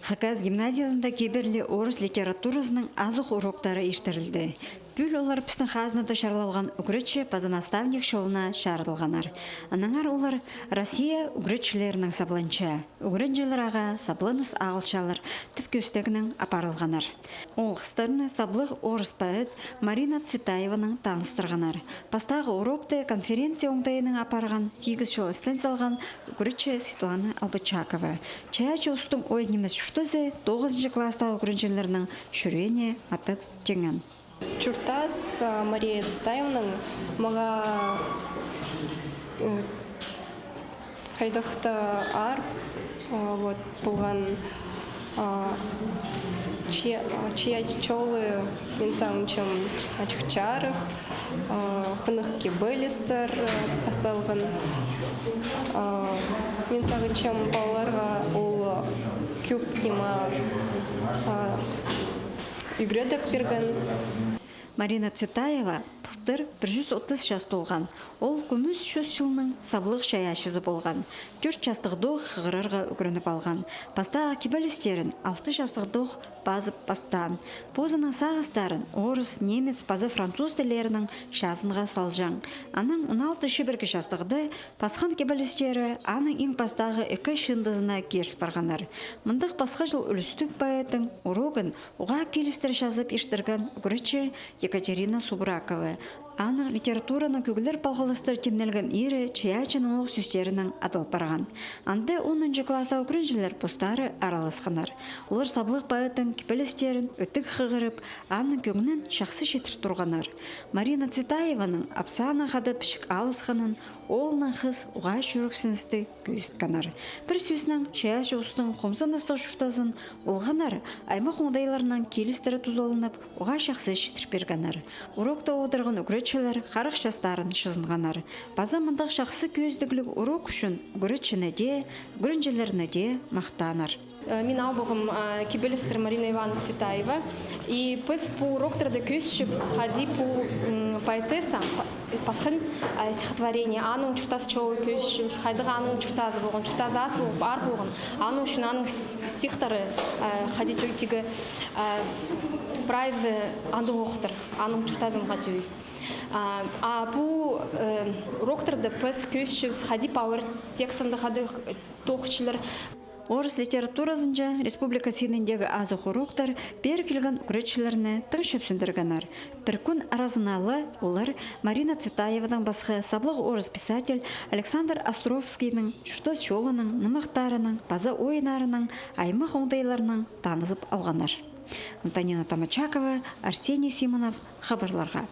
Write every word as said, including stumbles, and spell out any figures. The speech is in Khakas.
Хакас гимназиязында кибелі орыс литературазының азых уроктары иртірілді. Пӱӱл олар пістің хазнада чарлалған ӱгретчі паза наставник чолына чарыдылғаннар. Аннаңар олар Россия ӱгретчілерінің сабланча, ӱгренҷілер ағаа сабланыс ағылчалар тіп кӧстегнең апарылғаннар. Ол хыстарны саблығ орыс поэт Марина Цветаеванаң таныстырғаннар. Пастағы урокты конференция оңдайынаң апарған, тигіс чыл істен салған ӱгретчі Светлана Албычакова. Чайаачы устың ой нимес чуртазы тоғызынҷы класстағы ӱгренҷілернің чӱреене матап тиңнеен. Чуртас, а, Мария Цветаевнаң мағаа, э, хайдағ-да аар, а, вот, полған, а, чайаа-, а, чайаачы чолы, мин сағынчам, ачых чарых, а, хынығ кибелістер, а, пас салған. А, мин сағынчам, палаларға ол кӧп ниме, а, ӱгредіп пирген. Марина Цветаева пылтыр пір чӱс отыс час толған. Ол кӱмӱс чӱс чылның саблығ чайаачызы полған. Тӧрт частығдох хығырарға ӱгреніп алған. Пастағы кибелістерін алты частығдох пазып пастаан. Позының сағыстарын орыс, немец паза француз тіллерінең чазынға салҷаң. Анаң он алты чибіргі частығда пасхан кибелістері аның иң пастағы ікі чыындызына киріл парғаннар. Мындағ пасхаҷыл ӱлӱстіг поэттің урогын уғаа килістіре чазап иртірген ӱгретчі Екатерина Субракова. Аның литератураның кӧглер палғалыстыра тимнелген иирі чайаачының оох сӧстерінең адал парған. Анда онынҷы класстағы ӱгренҷілер постары араласханнар. Олар саблығ поэттің кибелістерін ӧтіг хығырып, аның кӧңнін чахсы читір турғаннар. Марина Цветаеваның апсаанаң хада пічік алысханын, оолнаң хыс уғаа чӱрексіністіг кӧзіткеннер. Пір сӧснең, чайаачы устың хомзыныстығ чуртазын олғаннар аймах оңдайларынаң килістіре тузаланып, уғаа чахсы читір пиргеннер. Урокта одырған ӱгретчілер харах частарын чызынғаннар. Паза мындағ чахсы кӧзідігліг урок ӱчӱн ӱгретчіні дее, ӱгренҷілерні дее махтааннар. Э, мин ам полғам, э, кибелістер Марина Ивановна Цветаева. И піс пу уроктарда кӧзітчебіс, хайди пу, м, поэтесса па-, пасхан, э, стихотворение, аның чуртас чолы кӧзітчебіс, хайдағ аның чуртазы полған, чуртазы ас пол-, аар полған, аның ӱчӱн аның с-, стихтары, э, хайди тӧ-, тигі, э, прайзы андағ охтар, аның чуртазынға тӧӧй. А, а пу, э, уроктарда піс кӧзітчебіс, хайди палалар текстті хайди тоғынчалар. Орыс литературазынҷа республика синіндегі азых уроктар пеер килген ӱгретчілерні тың чӧпсіндіргеннер. Пір кӱн аразына ла олар Марина Цветаевадаң пасха саблығ орыс писатель Александр Островскийнің чуртас чолынаң, нымахтарынаң паза ойыннарынаң аймах оңдайларынаң танызып алғаннар. Антонина Томочакова, Арсений Симонов, хабарларға.